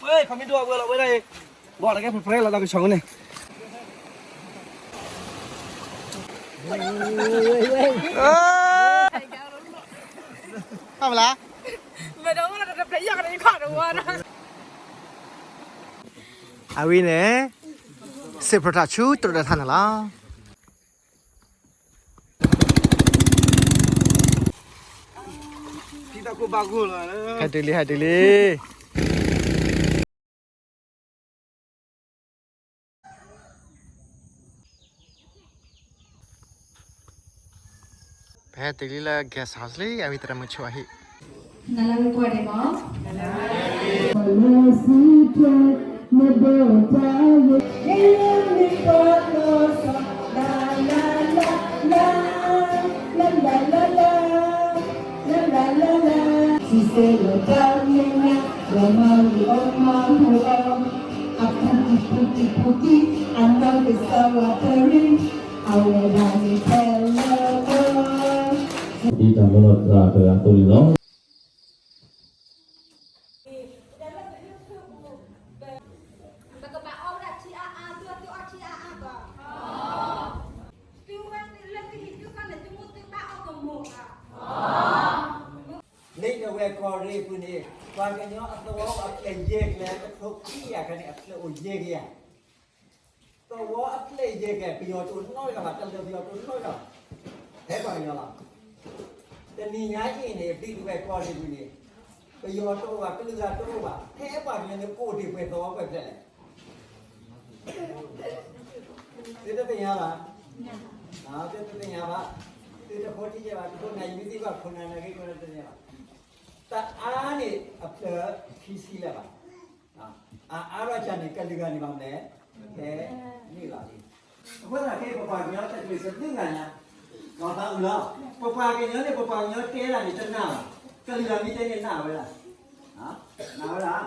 ဝဲ ခီမ့ၢ်ဒိၣ်အဝဲလီၤဝဲဒၣ်အံၤ, ဘီၣ်တကဲ ဖဲဖဲလီၤဒီးကဆီန့ၣ်, အမလါ, အဝဲန့ၣ် စံးပတြၢၤဆူတရူးတထါန့ၣ်လီၤ. ဟဲတုၤလံ ဟဲတုၤလံ, ပဟဲတုၤလံလၢ guest house လံ အဝံသရၣ်မုၣ်ဆိအဟံၣ် နလၢဝဲကွၢ်ဒံးမး ဒ်တၢ်မၤလိသရၣ်တဂၤအသိးန့ၣ်လီၤ. ပကဘၣ်အီၣ်ဝဲဒၣ်ထံအါအါ သုအီၣ်ထံအါအါဘၣ်. သုဝဲလၢသုဟံၣ်သုဃီန့ၣ် သုမူသုဘၣ်အီၣ်ကမူၣ်ဧါ. လၢတဝဲၢ်ကီၢ်ရ့ၣ်ပူၤန့ၣ် ပှၤကညီအသဝီအပျဲၢ်ယဲၢ်ကျဲ တထိခံကယၤခါန့ၣ် အဖျၢၣ်အိၣ်ယဲၢ်ကယၤ သဝီအပျဲၢ်ယဲၢ်ကဲ ပယီၤတအိၣ်နီတဂၤဘၣ်, တၢ်လၢပယီၤတအိၣ်နီတဂၤဘၣ်, ဖဲပှၤကညီလီၤ. တနံၤညါအံၤန့ၣ် ဒ်တဝဲၢ်ကီၢ်ရ့ၣ်ပူၤန့ၣ် ပယီၤတအိၣ်ဘၣ်, ကလုာ်ဂၤတအိၣ်ဘၣ်, ဖဲပှၤကညီန့ၣ်ကအိၣ်ဒံးပှဲၤသဝီပှဲၤဖျၢၣ်လဲၣ်. သုတသ့ၣ်ညါဘၣ်, သုတသ့ၣ်ညါဘၣ်, သုတဖိထံၣ်ကဲဘၣ်, တဖိနၤယမ့ၢ်သံဘၣ် ဖိနၤနၤဂ့ၤ ဖိနၤတသ့ၣ်ညါဘၣ်. တအါန့ၣ်အဖျၢၣ်ခံဆံလၢၤဘၣ်. အအါထီၣ်ကန့ၣ် ကလုာ်ဂၤန့ၣ်ဘၣ်မနုၤလဲၣ်, ဖဲန့ၣ်လီၤလံ. အဃိသတးခဲအံၤ ပပှၤကညီတချုးစသုဂၤညါ, ဒီးသးအုးလီၤ. ပပှၤကညီန့ၣ် ပပှၤကညီတဲဒၣ်န့ၣ်တနာ်ဘၣ်, ကလုာ်ဂၤမ့ၢ်တဲန့ၣ်နာ်ဝဲဒၣ်, နာ်ဝဲဒၣ်.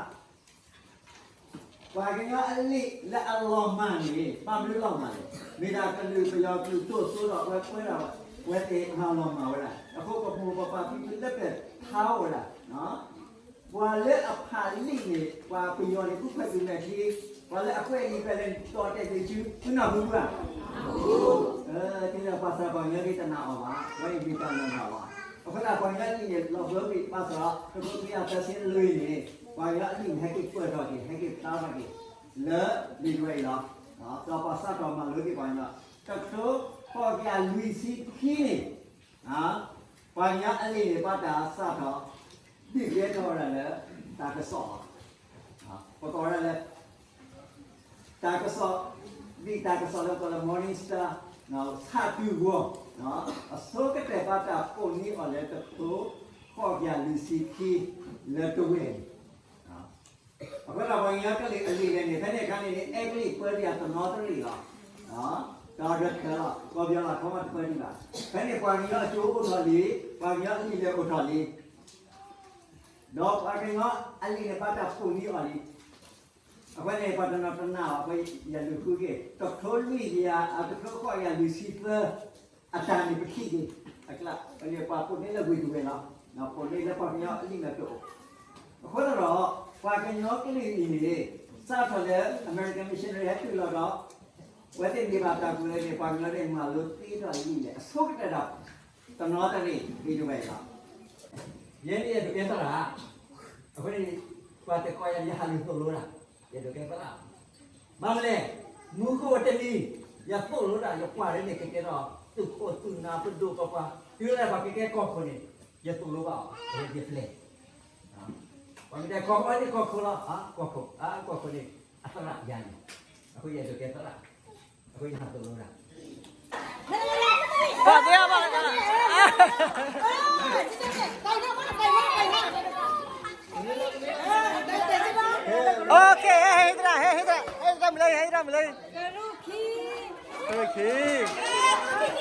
ပှၤကညီအလံာ်လၢအလီၤမၢ်န့ၣ် ဘၣ်မနုၤလီၤမၢ်လဲၣ်, မ့ၢ်ဒၣ်ကလုာ်ပယီၤကလုာ်ဒိၣ်စိဒီးအဝဲပှဲၤဒၣ်ဝဲသ့ၣ်မၤလီၤမၢ်ဝဲဒၣ်. အဃိပဖိပပၢ်ဖံဖုလၢပျၢၤထါအိၣ်ဝဲဒၣ် ပှၤလၢအဖးလံာ်န့ၣ် ပှၤပယီၤန့ၣ် အူခွဲးတုၤမဲာ်ချံ, ပှၤလၢအကွဲးလံာ်ဖဲလဲၣ်န့ၣ် တီၢ်တဲာ်သ့ၣ်ဆူ သုနီၢ်ဖုဘၣ်. တုၤလၢပှၤစၢ်ပှၤကညီဒ်တနာ်အီၤဘၣ်, ဝဲအံၤမ့ၢ်တၢ်နီၢ်နီၢ်လီၤ. အဃိသတးပှၤကညီအလံာ်န့ၣ် လီၤဘၢကွံာ်ဘၣ်ဆၣ်ဒီး တဘိကွံာ်အသၢဆံလွံၢ်န့ၣ် ပှၤကညီအလံာ်န့ၣ် ဟဲက့ၤပၢၢ်ထီၣ်က့ၤ ဟဲက့ၤဖျါထီၣ်က့ၤ လၢလံာ်တဝဲအံၤလီၤ. ဒီးပှၤစးထီၣ်မၤလိက့ၤပှၤကညီ တကထိဃိးကယၤလွံၢ်ဆံခံန့ၣ် ပှၤကညီအလံာ်န့ၣ် ဘၣ်တၢ်စးထီၣ် ဒုးကဲထီၣ်ဝဲဒၣ်လၢ တၢ်ကစီၣ်လီၤ. ပကိးဝဲဒၣ်လၢ တၢ်ကစီၣ်, ဒ်တၢ်ကစီၣ်လၢပကိးလၢ Morning Star ဆၣ်တူၢ်ဂီၤ အဆိကတၢၢ်ဘၣ်တၢ်ပိာ်န့ၢ်အီၤလၢတကထိဃိးကယၤလွံၢ်ဆံခံ လၢတဝဲၢ်န့ၣ် အဃိသတးပှၤကညီကလုာ်အလံာ်လဲၣ်န့ၣ် ဖဲန့ၣ်အခါန့ၣ်န့ၣ် အဲကလံးပၢတံၢ်အတနီသရံၣ်လီၤ. တၢ်ဒၢးခဲလီၤ ကီၢ်ပယီၤလီၤခီမီတပၢတံၢ်ဘၣ်. ဖဲန့ၣ်ပှၤကညီအကၠိအိၣ်ထီၣ်လံ, ပှၤကညီအလံာ်လဲၣ်အိၣ်ထီၣ်လံ. ဒီးပှၤကညီအလံာ်န့ၣ်ဘၣ်တၢ်ပိာ်န့ၢ်အီၤလံ. အဃိန့ၣ် ပှၤတနီၤတနာ်အီၤ အဃိယလူၤဃုက့ၤ တကထိလွံၢ်ကယၤ, တကထိဃိးကယၤလွံၢ်ဆံသၢ အတၢ်န့ၣ်ပထံၣ်က့ၤ အကျါ ပှၤပိာ်န့ၢ်လၢဝ့ၢ်တဝဲၢ်လီၤ. ပိာ်န့ၢ်လၢပှၤကညီအလံာ်လၢတအိၣ်. အဃိသတးဒီး ပှၤကညီကလုာ်အံၤန့ၣ် စးထီၣ်လၢ American missionary ဟဲတုၤလီၤဒီး အဝဲသ့ၣ်န့ၢ်ဘၣ်တၢ်ကူၣ်လဲန့ၣ် ပှၤကညီန့ၣ်မၤလိသ့ထီၣ်လံာ်လဲၣ် အဆိကတၢၢ်ဒီး တနီသရံၣ်ဝ့ၢ်တဝဲၢ်လီၤ. ယဲန့ၣ်ယဒိးကဲသရၣ်, အဃိန့ၣ် ပှၤတဲကီးယၤ ယဟးလူၤသိၣ်လိတၢ်, ယဒိးကဲသရၣ်. ဘၣ်မနုၤလဲၣ်, မူခိၣ်တနံၤ ယသိၣ်လိတၢ် ယကွၢ်လၢန့ၣ်ကကဲထီၣ် သုးခိၣ်သုးနၢ်ပဒိၣ်ပပှၢ် တုၤလၢပှၤကကဲကီၢ်ခိၣ်န့ၣ် ယသိၣ်လိဘၣ်အီၤ ယပျဲၢ်. ပှၤမ့ၢ်တဲကီၢ်ခိၣ်န့ၣ်ကီၢ်ခိၣ်လီၤ, ကီၢ်ခိၣ်, ကီၢ်ခိၣ်န့ၣ် အသရၣ်ယၤန့ၣ်, အဃိယဒိးကဲသရၣ်, အဃိယဟးသိၣ်လိတၢ်. Okay, ဟဲဟ့ၣ်သရၣ်, ဟဲဟ့ၣ်သရၣ်, ဟဲသရၣ်မုၢ်လၢ, ဟဲသရၣ်မုၢ်လၢ.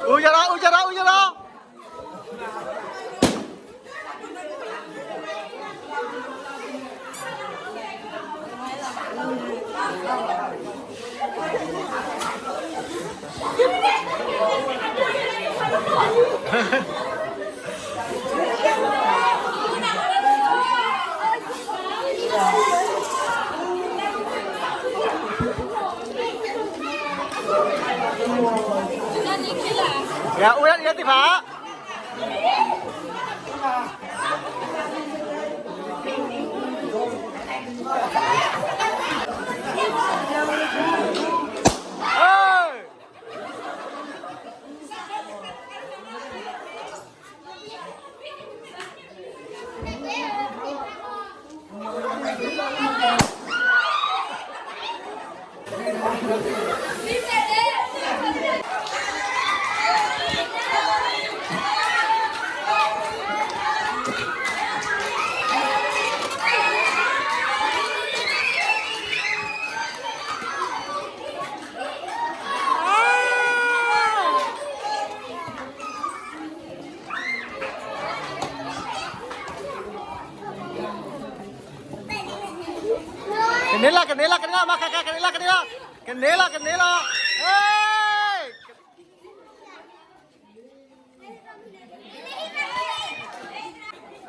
အူယလီၤ အူယလီၤ အူယလီၤ. ယအိၣ်ယသ့ၣ်ဖး ကန့ၢ်လီၤ ကန့ၢ်လီၤ ကန့ၢ်လီၤ မၤခါခါ ကန့ၢ်လီၤ ကန့ၢ်လီၤ ကန့ၢ်လီၤ ကန့ၢ်လီၤ ဟဲ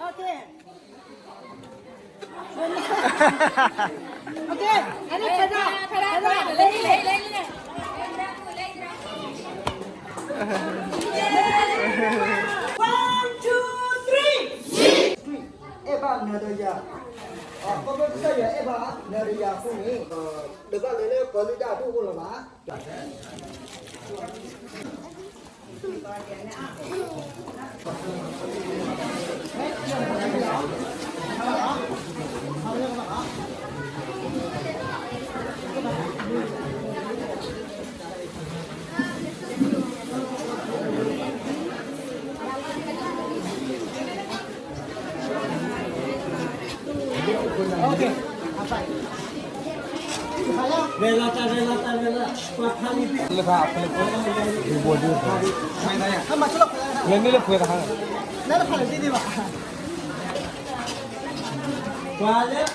Okay. Okay. One, two, three. အဲၣ်ဘၣ်နၤဒီးယၤ, ခီဖျိကစၢ်ယွၤအဲၣ်ဘၣ်နၤဒီးယၤအဃိန့ၣ်, ဒီးဘၣ်လဲၤလၢပှၤလုၢ်တၢ်အဒိၣ်အအိၣ်လီၤဘၣ်. ပှၤလၢပှ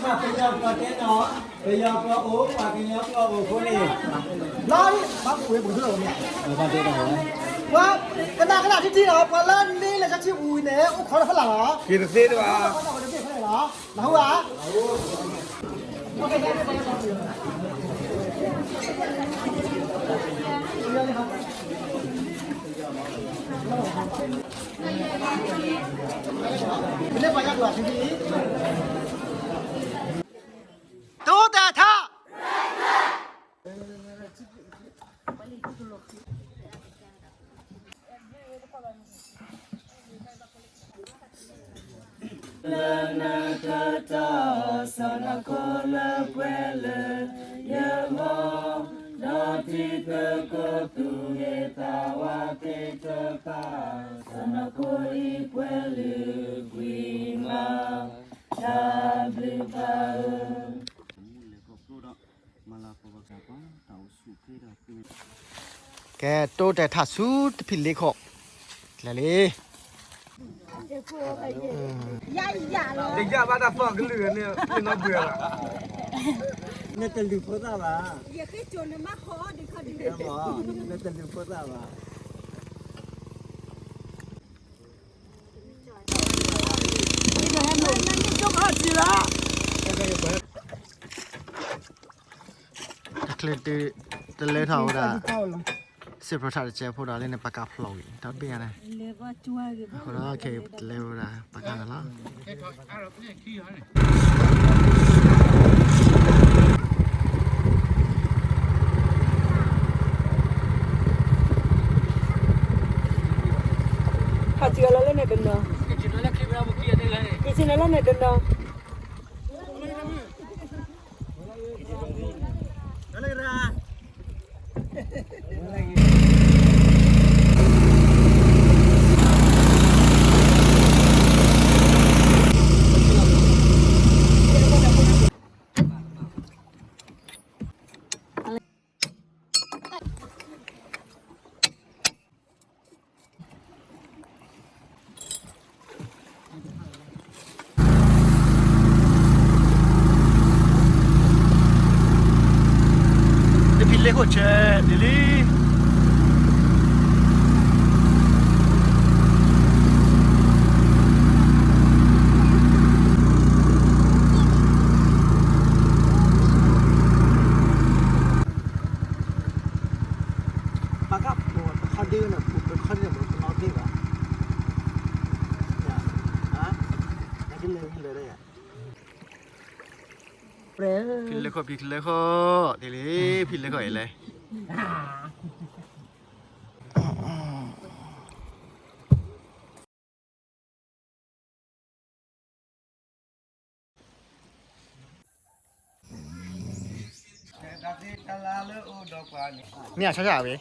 ၤကညီပှၤတဲနီၤ, ပယီၤပှၤအိၣ် ပှၤကညီပှၤအိၣ်အဃိန့ၣ်, လီၤ, ပှၤကနၣ်ကနၣ်ထံထံလီၤ, ပှၤလၢန့ၣ်လၢတၢ်ထံပူၤန့ၣ် အိၣ်ခိးတဖျၢၣ်လီၤ, က့ၤတသ့တဘၣ်, နၢ်ဟူဧါ. တိတဲာ်ထါ လၢနတၢ်တီၢ် စီၤနၤကိလၢပှဲၤလၢယဂီၢ်, ဒီးတံၤသကိးသူၣ်ဂ့ၤသးဝါသ့ၣ်တဖၣ်, စီၤနၤကိအံၤပှဲၤလုာ်ကွံာ်မး, တၢ်ဘျုးဘၣ်ဧၢ. ကဲ တိတဲာ်ထါဆူတဖံးလ့ခီၣ်, လဲၤလံ. ယယဘၣ်တၢ်သီၣ်ကလုၢ်န့ၣ်, နတလူၤဖိသၣ်ဘၣ်, နတလူၤဖိသၣ်ဘၣ်. တချုးတလဲၤထီၣ်ဝဲဒၣ်, စံးဖျိးထးတကဲဖိဒီးလၢန့ၣ် ပကဖျိးဂ့ၤ တဘ့ၣ်န့ၣ်, အဃိဒီးခဲအံၤ တလဲၤဝဲဒၣ် ပကန့ၣ်လီၤ. ဟးစံးလီၤလၢန့ၣ်တနီၤ, ကစံးန့ၣ်လၢန့ၣ်တနီၤ. အိၣ်ဆဲးဒ်လံ. ဖံလဲၤခီၣ် ဖံလဲၤခီၣ် ဒ်လံ ဖံလဲၤခီၣ်အံၤလဲၣ်. မ့ၢ်အဆၣ်ဆၣ်ဝဲ.